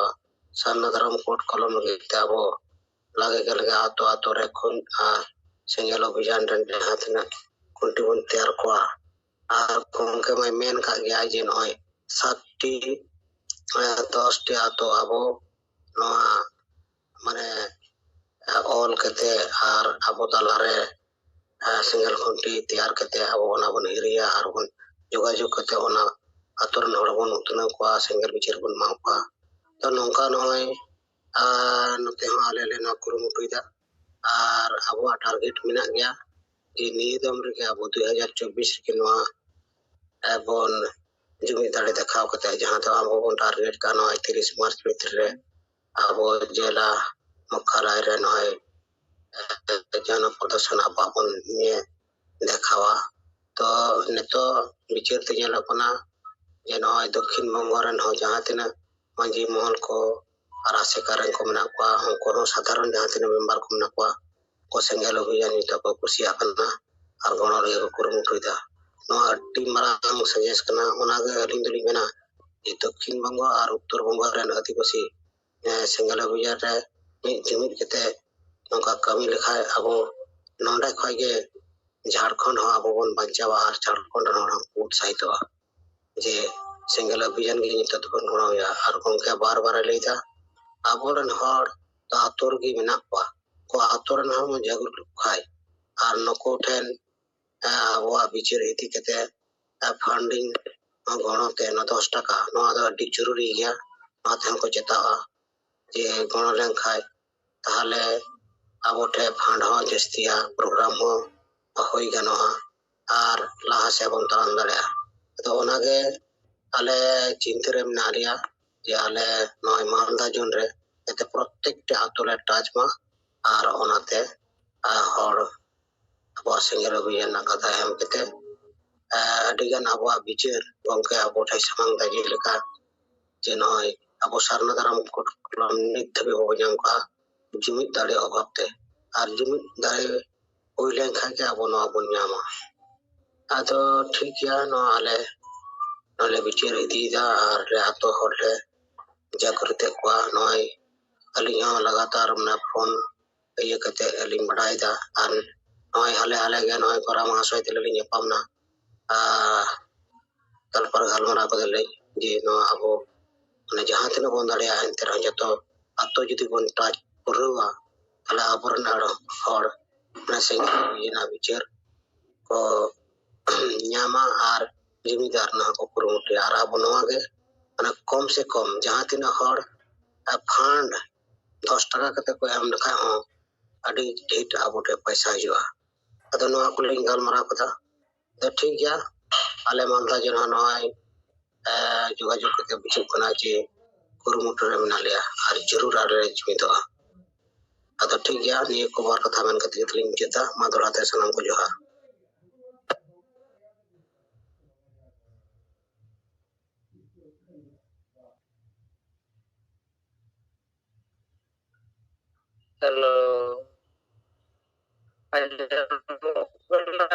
ᱥᱟᱨᱱᱟ ᱫᱷᱚᱨᱚᱢ ᱠᱳᱰ ᱠᱚᱞᱚᱢ ᱞᱟᱹᱜᱤᱫ ᱛᱮ ᱟᱵᱚ ᱞᱟᱜᱮ ᱜᱮ ᱞᱟᱜᱮ ᱟᱛᱳ ᱟᱛᱳ ᱨᱮ ᱠᱷᱩᱱ-, ᱟ, ᱥᱮᱸᱜᱮᱞ ᱚᱵᱷᱤᱡᱟᱱ ᱨᱮᱱ ᱡᱟᱦᱟᱸ ᱛᱤᱱᱟᱹᱜ ᱠᱷᱩᱱᱴᱤ ᱵᱚᱱ ᱛᱮᱭᱟᱨ ᱠᱚᱣᱟ᱾ ᱟᱨ ᱜᱚᱢᱠᱮ ᱢᱟᱭ ᱢᱮᱱ ᱠᱟᱜ ᱜᱮᱭᱟ ᱡᱮ ᱱᱚᱜᱼᱚᱭ ᱥᱟᱛᱴᱤ, ᱮ, ᱫᱚᱥᱴᱤ ᱟᱛᱳ ᱟᱵᱚ ᱱᱚᱣᱟ ᱢᱟᱱᱮ, ᱮ, ᱚᱞ ᱠᱟᱛᱮ ᱟᱨ ᱟᱵᱚ ᱛᱟᱞᱟᱨᱮ, ᱮ, ᱥᱮᱸᱜᱮᱞ ᱠᱷᱩᱱᱴᱤ ᱛᱮᱭᱟᱨ ᱠᱟᱛᱮ ᱟᱵᱚ ᱚᱱᱟ ᱵᱚᱱ ᱦᱤᱨᱤᱭᱟ ᱟᱨ ᱵᱚᱱ ᱡᱳᱜᱟᱡᱳᱜᱽ ᱠᱟᱛᱮ ᱚᱱᱟ ᱟᱛᱳ ᱨᱮᱱ ᱦᱚᱲ ᱵᱚᱱ ᱩᱛᱱᱟᱹᱣ ᱠᱚᱣᱟ, ᱥᱮᱸᱜᱮᱞ ᱵᱤᱪᱟᱹᱨ ᱵᱚᱱ ᱮᱢᱟ ᱠᱚᱣᱟ᱾ ᱛᱚ ᱱᱚᱝᱠᱟ ᱱᱚᱜᱼᱚᱭ ᱟᱨ ᱱᱚᱛᱮ ᱦᱚᱸ ᱟᱞᱮ ᱞᱮ ᱱᱚᱣᱟ ᱠᱩᱨᱩᱢᱩᱴᱩᱭᱮᱫᱟ᱾ ᱟᱨ ᱟᱵᱚᱣᱟᱜ ᱴᱟᱨᱜᱮᱴ ᱢᱮᱱᱟᱜ ᱜᱮᱭᱟ ᱡᱮ ᱱᱤᱭᱟᱹ ᱫᱚᱢ ᱨᱮᱜᱮ ᱟᱵᱚ ᱫᱩ ᱦᱟᱡᱟᱨ ᱪᱚᱵᱵᱤᱥ ᱨᱮᱜᱮ ᱱᱚᱣᱟ ᱵᱚᱱ ᱡᱩᱢᱤᱫ ᱫᱟᱲᱮ ᱫᱮᱠᱷᱟᱣ ᱠᱟᱛᱮ, ᱡᱟᱦᱟᱸ ᱫᱚ ᱟᱵᱚ ᱵᱚᱱ ᱴᱟᱨᱜᱮᱴ ᱠᱟᱜᱼᱟ ᱱᱚᱜᱼᱚᱭ ᱛᱤᱨᱤᱥ ᱢᱟᱨᱪ ᱵᱷᱤᱛᱨᱤ ᱨᱮ ᱟᱵᱚ ᱡᱮᱞᱟ ᱢᱩᱠᱷᱭᱟᱞᱚᱭ ᱨᱮ ᱱᱚᱜᱼᱚᱭ ᱡᱚᱱᱚ ᱯᱨᱚᱫᱚᱨᱥᱚᱱ ᱟᱵᱚᱣᱟᱜ ᱵᱚᱱ ᱫᱮᱠᱷᱟᱣᱟ᱾ ᱛᱚ ᱱᱤᱛᱚᱜ ᱵᱤᱪᱟᱹᱨ ᱛᱮ ᱧᱮᱞᱚᱜ ᱠᱟᱱᱟ ᱡᱮ ᱱᱚᱜᱼᱚᱭ ᱫᱚᱠᱠᱷᱤᱱ ᱵᱚᱝᱜᱚ ᱨᱮᱱ ᱦᱚᱸ ᱡᱟᱦᱟᱸ ᱛᱤᱱᱟᱹᱜ ᱢᱟᱹᱡᱷᱤ ᱢᱚᱦᱚᱞ ᱠᱚ ᱟᱨ ᱟᱥᱮᱠᱟ ᱨᱮᱱ ᱠᱚ ᱢᱮᱱᱟᱜ ᱠᱚᱣᱟ, ᱩᱱᱠᱩ ᱦᱚᱸ ᱥᱟᱫᱷᱟᱨᱚᱱ ᱡᱟᱦᱟᱸ ᱛᱤᱱᱟᱹᱜ ᱢᱮᱢᱵᱟᱨ ᱠᱚ ᱢᱮᱱᱟᱜ ᱠᱚᱣᱟ, ᱠᱚ ᱥᱮᱸᱜᱮᱞ ᱚᱵᱷᱤᱡᱟᱱ ᱱᱤᱛᱚᱜ ᱠᱚ ᱠᱩᱥᱤᱭᱟᱜ ᱠᱟᱱᱟ ᱟᱨ ᱜᱚᱲᱚ ᱞᱟᱹᱜᱤᱫ ᱠᱚ ᱠᱩᱨᱩᱢᱩᱴᱩᱭᱮᱫᱟ᱾ ᱱᱚᱣᱟ ᱟᱹᱰᱤ ᱢᱟᱨᱟᱝ ᱥᱟᱡᱮᱥ ᱠᱟᱱᱟ᱾ ᱚᱱᱟᱜᱮ ᱟᱹᱞᱤᱧ ᱫᱚᱞᱤᱧ ᱢᱮᱱᱟ ᱡᱮ ᱫᱚᱠᱠᱷᱤᱱ ᱵᱚᱝᱜᱚ ᱟᱨ ᱩᱛᱛᱚᱨ ᱵᱚᱝᱜᱚ ᱨᱮᱱ ᱟᱹᱫᱤᱵᱟᱹᱥᱤ ᱥᱮᱸᱜᱮᱞ ᱚᱵᱷᱤᱡᱟᱱ ᱨᱮ ᱢᱤᱫ ᱡᱩᱢᱤᱫ ᱠᱟᱛᱮ ᱱᱚᱝᱠᱟ ᱠᱟᱹᱢᱤ ᱞᱮᱠᱷᱟᱱ ᱟᱵᱚ ᱱᱚᱰᱮ ᱠᱷᱚᱱ ᱜᱮ ᱡᱷᱟᱲᱠᱷᱚᱸᱰ ᱦᱚᱸ ᱟᱵᱚ ᱵᱚᱱ ᱵᱟᱧᱪᱟᱣᱟ ᱟᱨ ᱡᱷᱟᱲᱠᱷᱚᱸᱰ ᱨᱮᱱ ᱦᱚᱲ ᱦᱚᱸ ᱠᱚ ᱩᱛᱥᱟᱦᱤᱛᱚᱜᱼᱟ ᱡᱮ ᱥᱮᱸᱜᱮᱞ ᱚᱵᱷᱤᱡᱟᱱ ᱜᱮ ᱱᱤᱛᱚᱜ ᱫᱚᱵᱚᱱ ᱜᱚᱲᱚᱣᱟᱭᱟ᱾ ᱟᱨ ᱜᱚᱢᱠᱮ ᱵᱟᱨ ᱵᱟᱨ ᱮ ᱞᱟᱹᱭᱫᱟ, ᱟᱵᱚᱨᱮᱱ ᱦᱚᱲ ᱫᱚ ᱟᱛᱳ ᱨᱮᱜᱮ ᱢᱮᱱᱟᱜ ᱠᱚᱣᱟ, ᱠᱚ ᱟᱛᱳ ᱨᱮᱱ ᱦᱚᱲ ᱵᱚᱱ ᱡᱟᱜᱽᱨᱩᱛ ᱞᱮᱠᱚ ᱠᱷᱟᱱ ᱟᱨ ᱱᱩᱠᱩ ᱴᱷᱮᱱ ᱟᱵᱚᱣᱟᱜ ᱵᱤᱪᱟᱹᱨ ᱤᱫᱤ ᱠᱟᱛᱮ ᱯᱷᱟᱱᱰᱤᱝ ᱜᱚᱲᱚ ᱛᱮ ᱱᱚᱣᱟ ᱫᱚᱥ ᱴᱟᱠᱟ, ᱱᱚᱣᱟ ᱫᱚ ᱟᱹᱰᱤ ᱡᱚᱨᱩᱨᱤ ᱜᱮᱭᱟ, ᱱᱚᱣᱟ ᱛᱮᱦᱚᱸ ᱠᱚ ᱪᱮᱛᱟᱜᱼᱟ᱾ ᱡᱮ ᱜᱚᱲᱚ ᱞᱮᱱᱠᱷᱟᱱ ᱛᱟᱦᱚᱞᱮ ᱟᱵᱚ ᱴᱷᱮᱱ ᱯᱷᱟᱱᱰ ᱦᱚᱸ ᱡᱟᱹᱥᱛᱤᱜᱼᱟ, ᱯᱨᱳᱜᱨᱟᱢ ᱦᱚᱸ ᱦᱩᱭ ᱜᱟᱱᱚᱜᱼᱟ ᱟᱨ ᱞᱟᱦᱟ ᱥᱮᱫ ᱵᱚᱱ ᱛᱟᱲᱟᱢ ᱫᱟᱲᱮᱭᱟᱜᱼᱟ᱾ ᱟᱫᱚ ᱚᱱᱟᱜᱮ ᱟᱞᱮ ᱪᱤᱱᱛᱟᱹ ᱨᱮ ᱢᱮᱱᱟᱜ ᱞᱮᱭᱟ ᱡᱮ ᱟᱞᱮ ᱱᱚᱜᱼᱚᱭ ᱢᱟᱞᱫᱟ ᱡᱳᱱ ᱨᱮ ᱡᱟᱛᱮ ᱯᱨᱚᱛᱮᱠᱴᱤ ᱟᱛᱳ ᱞᱮ ᱴᱟᱪ ᱢᱟ ᱟᱨ ᱚᱱᱟᱛᱮ ᱦᱚᱲ ᱟᱵᱚᱣᱟᱜ ᱥᱮᱸᱜᱮᱞ ᱚᱵᱷᱤᱡᱟᱱ ᱨᱮᱱᱟᱜ ᱠᱟᱛᱷᱟ ᱮᱢ ᱠᱟᱛᱮ ᱟᱹᱰᱤᱜᱟᱱ ᱟᱵᱚᱣᱟᱜ ᱵᱤᱪᱟᱹᱨ ᱜᱚᱢᱠᱮ ᱟᱵᱚ ᱴᱷᱮᱱ ᱥᱟᱢᱟᱝ ᱫᱟ, ᱡᱮᱞᱮᱠᱟ ᱡᱮ ᱱᱚᱜᱼᱚᱭ ᱟᱵᱚ ᱥᱟᱨᱱᱟ ᱫᱷᱚᱨᱚᱢ ᱠᱳᱰ ᱠᱚᱞᱚᱢ ᱱᱤᱛ ᱫᱷᱟᱹᱵᱤᱡ ᱵᱟᱵᱚ ᱧᱟᱢ ᱠᱟᱜᱼᱟ ᱡᱩᱢᱤᱫ ᱫᱟᱲᱮ ᱚᱵᱷᱟᱵ ᱛᱮ᱾ ᱟᱨ ᱡᱩᱢᱤᱫ ᱫᱟᱲᱮ ᱦᱩᱭ ᱞᱮᱱᱠᱷᱟᱱ ᱜᱮ ᱟᱵᱚ ᱱᱚᱣᱟ ᱵᱚᱱ ᱧᱟᱢᱟ᱾ ᱟᱫᱚ ᱴᱷᱤᱠ ᱜᱮᱭᱟ, ᱱᱚᱣᱟ ᱟᱞᱮ ᱱᱚᱰᱮ ᱵᱤᱪᱟᱹᱨ ᱤᱫᱤᱭᱮᱫᱟ ᱟᱨ ᱞᱮ ᱟᱛᱳ ᱦᱚᱲ ᱞᱮ ᱡᱟᱜᱽᱨᱩᱛᱮᱫ ᱠᱚᱣᱟ᱾ ᱱᱚᱜᱼᱚᱭ ᱟᱹᱞᱤᱧ ᱦᱚᱸ ᱞᱟᱜᱟᱛᱟᱨ ᱢᱟᱱᱮ ᱯᱷᱳᱱ ᱤᱭᱟᱹ ᱠᱟᱛᱮ ᱞᱤᱧ ᱵᱟᱰᱟᱭᱮᱫᱟ᱾ ᱟᱨ ᱱᱚᱜᱼᱚᱭ ᱦᱟᱞᱮ ᱦᱟᱞᱮ ᱜᱮ ᱱᱚᱜᱼᱚᱭ ᱜᱚᱨᱟ ᱢᱚᱦᱟᱥᱚᱭ ᱛᱮᱞᱮ ᱞᱤᱧ ᱧᱟᱯᱟᱢ ᱮᱱᱟ᱾ ᱟᱨ ᱛᱟᱨᱯᱚᱨᱮ ᱜᱟᱞᱢᱟᱨᱟᱣ ᱠᱮᱫᱟᱞᱮ ᱡᱮ ᱱᱚᱣᱟ ᱟᱵᱚ ᱢᱟᱱᱮ ᱡᱟᱦᱟᱸ ᱛᱤᱱᱟᱹᱜ ᱵᱚᱱ ᱫᱟᱲᱮᱭᱟᱜᱼᱟ ᱮᱱᱛᱮ ᱨᱮᱦᱚᱸ ᱡᱚᱛᱚ ᱟᱛᱳ ᱡᱩᱫᱤ ᱵᱚᱱ ᱴᱟᱪ ᱯᱩᱨᱟᱹᱣᱟ, ᱛᱟᱦᱞᱮ ᱟᱵᱚᱨᱮᱱ ᱟᱨ ᱦᱚᱲ ᱢᱟᱱᱮ ᱥᱮᱸᱜᱮᱞ ᱨᱮᱱᱟᱜ ᱵᱤᱪᱟᱹᱨ ᱠᱚ ᱧᱟᱢᱟ ᱟᱨ ᱡᱩᱢᱤᱫᱟᱨ ᱨᱮᱱᱟᱜ ᱦᱚᱸᱠᱚ ᱠᱩᱨᱩᱢᱩᱴᱩᱭᱟ᱾ ᱟᱨ ᱟᱵᱚ ᱱᱚᱣᱟ ᱜᱮ ᱢᱟᱱᱮ ᱠᱚᱢ ᱥᱮ ᱠᱚᱢ ᱡᱟᱦᱟᱸ ᱛᱤᱱᱟᱹᱜ ᱦᱚᱲ ᱯᱷᱟᱱᱰ ᱫᱚᱥ ᱴᱟᱠᱟ ᱠᱟᱛᱮ ᱠᱚ ᱮᱢ ᱞᱮᱠᱷᱟᱱ ᱦᱚᱸ ᱟᱹᱰᱤ ᱰᱷᱮᱨ ᱟᱵᱚ ᱴᱷᱮᱱ ᱯᱚᱭᱥᱟ ᱦᱤᱡᱩᱜᱼᱟ᱾ ᱟᱫᱚ ᱱᱚᱣᱟ ᱠᱚᱞᱤᱧ ᱜᱟᱞᱢᱟᱨᱟᱣ ᱠᱮᱫᱟ᱾ ᱟᱫᱚ ᱴᱷᱤᱠ ᱜᱮᱭᱟ, ᱟᱞᱮ ᱢᱟᱞᱫᱟ ᱡᱮᱞᱟ ᱱᱚᱜᱼᱚᱭ ᱮ, ᱡᱳᱜᱟᱡᱳᱜᱽ ᱠᱟᱛᱮ ᱵᱩᱡᱷᱟᱹᱜ ᱠᱟᱱᱟ ᱡᱮ ᱠᱩᱨᱩᱢᱩᱴᱩ ᱨᱮ ᱢᱮᱱᱟᱜ ᱞᱮᱭᱟ ᱟᱨ ᱡᱟᱹᱨᱩᱲ ᱟᱞᱮ ᱞᱮ ᱡᱩᱢᱤᱫᱚᱜᱼᱟ᱾ ᱟᱫᱚ ᱴᱷᱤᱠ ᱜᱮᱭᱟ, ᱱᱤᱭᱟᱹ ᱠᱚ ᱵᱟᱨ ᱠᱟᱛᱷᱟ ᱢᱮᱱ ᱠᱟᱛᱮ ᱜᱮ ᱛᱟᱦᱞᱮᱧ ᱢᱩᱪᱟᱹᱫ ᱫᱟ᱾ ᱢᱟ ᱫᱚᱦᱲᱟ ᱛᱮ ᱥᱟᱱᱟᱢ ᱠᱚ ᱡᱚᱦᱟᱨ᱾ ᱦᱮᱞᱳ, ᱟᱸᱡᱚᱢᱚᱜ ᱠᱟᱱᱟ?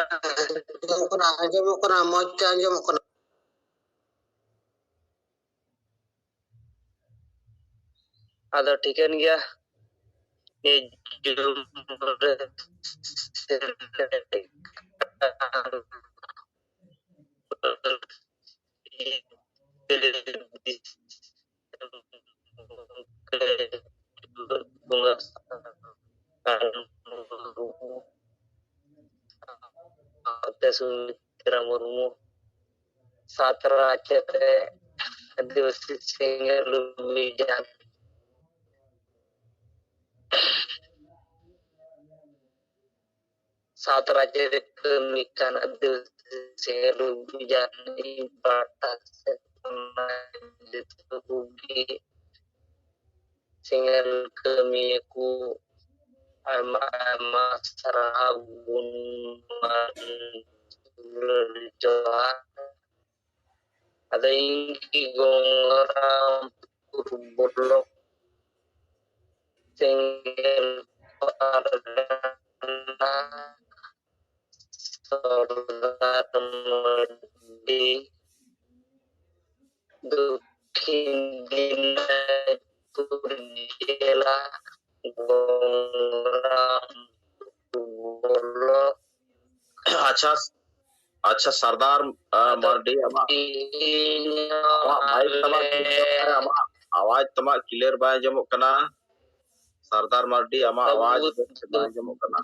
ᱟᱸᱡᱚᱢᱚᱜ ᱠᱟᱱᱟ, ᱟᱸᱡᱚᱢᱚᱜ ᱠᱟᱱᱟ, ᱢᱚᱡᱽ ᱛᱮ ᱟᱸᱡᱚᱢᱚᱜ ᱠᱟᱱᱟ᱾ ᱟᱫᱚ ᱴᱷᱤᱠᱟᱹᱱ ᱜᱮᱭᱟ, ᱱᱤᱭᱟᱹ ᱡᱩᱢ ᱨᱮ ᱥᱮᱞᱮᱫ ᱠᱟᱱ ᱵᱚᱸᱜᱟ ᱥᱟᱶᱛᱮ ᱥᱩᱢᱤᱛᱨᱟ ᱢᱩᱨᱢᱩ, ᱥᱟᱛᱨᱟ ᱪᱮᱛᱮ ᱟᱹᱫᱤᱵᱟᱹᱥᱤ ᱥᱮᱸᱜᱮᱞ ᱚᱵᱷᱤᱡᱟᱱ ᱥᱟᱶᱛᱟ ᱨᱟᱡᱽ ᱨᱮ ᱠᱟᱹᱢᱤ ᱠᱟᱱ ᱟᱹᱫᱤᱵᱟᱹᱥᱤ ᱥᱮᱸᱜᱮᱞ ᱚᱵᱷᱤᱡᱟᱱ ᱤᱧ ᱯᱟᱦᱴᱟ ᱥᱮᱫ ᱠᱷᱚᱱ ᱡᱚᱛᱚ ᱠᱚᱜᱮ ᱥᱮᱸᱜᱮᱞ ᱠᱟᱹᱢᱤᱭᱟᱹ ᱠᱚ ᱟᱭᱢᱟ ᱟᱭᱢᱟ ᱥᱟᱨᱦᱟᱣ ᱜᱩᱱᱢᱟᱱ ᱫᱩᱞᱟᱹᱲ ᱡᱚᱦᱟᱨ᱾ ᱟᱫᱚ ᱤᱧ ᱠᱤ ᱜᱚᱝᱜᱟᱨᱟᱢᱯᱩᱨ ᱵᱞᱚᱠ ᱥᱮᱸᱜᱮᱞ ᱯᱟᱨᱜᱟᱱᱟ ᱥᱚᱨᱫᱟᱨ ᱢᱟᱹᱨᱰᱤ ᱫᱚᱠᱠᱷᱤᱱ ᱫᱤᱱᱟᱡᱽᱯᱩᱨ ᱡᱮᱞᱟ ᱜᱚᱝᱜᱟᱨᱟᱢᱯᱩᱨ ᱵᱞᱚᱠ ᱟᱪᱪᱷᱟ, ᱟᱪᱪᱷᱟ, ᱥᱟᱨᱫᱟᱨ, ᱟ, ᱟᱫᱚ ᱢᱟᱨᱰᱤ, ᱟᱢᱟᱜ, ᱛᱮᱦᱮᱧ ᱟᱢᱟᱜ ᱢᱟᱭᱤᱠ ᱛᱟᱢᱟ ᱟᱞᱮ ᱴᱷᱤᱠ ᱴᱷᱟᱠ ᱛᱟᱭ, ᱟᱢᱟᱜ ᱟᱣᱟᱡᱽ ᱛᱟᱢᱟ ᱠᱞᱤᱭᱟᱨ ᱵᱟᱭ ᱟᱸᱡᱚᱢᱚᱜ ᱠᱟᱱᱟ᱾ ᱥᱟᱨᱫᱟᱨ ᱢᱟᱨᱰᱤ, ᱟᱢᱟᱜ ᱟᱵᱚ ᱟᱣᱟᱡᱽ ᱵᱮᱥ ᱴᱷᱤᱠ ᱵᱟᱭ ᱟᱸᱡᱚᱢᱚᱜ ᱠᱟᱱᱟ᱾